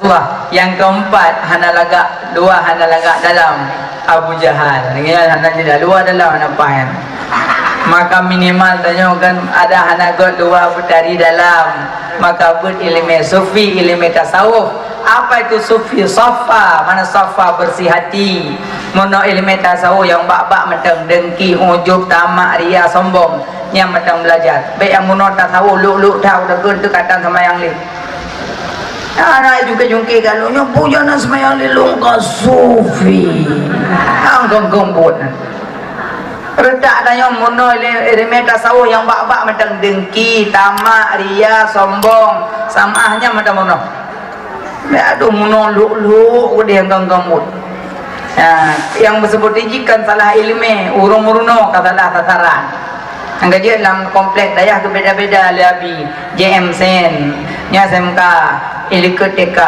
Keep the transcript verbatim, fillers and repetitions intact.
Allah. Nyang keempat, hana lagak luwa, hana lagak dalam. Abu Jahal. Nyan hana jeulaih luwa dalam, hana paih. Maka minimal tanyoe kan ada hana göt luwa beutari dalam. Maka beuet ileumèe sufi, ileumèe tasawuf. Apa itu sufi? Safa, mana safa, bersih hati. Meunoe ileumèe tasawuf nyang bak-bak mantong, dengki, ujub, tamak, ria, sombong. Nyan mantong beulajar. Bèk nyang meunoe tasawuf luk-luk that, udah keu teu katan sama nyang lé. Aneuk jungké-jungké ka lôn nyoe, peue jeuet na seumayang lé lôn ka sufi. Ang gong-gong buet na. Reutak tanyoe meunoe ilé-, ileumèe tasawuf nyang bak-bak mantong, dengki, tamak, ria, sombong, samah, nyan mantong meunoe. Aduh, meunoe luk-luk udeh gong-gong buet. Ha, nyang beuseubuet jih kan salah ileumèe, ureueng meurunoe ka salah sasaran. Nyang ka jeuet lam komplek dayah keu beda-beda lé abi, J M Sen, nyan S M K, ileumèe T K.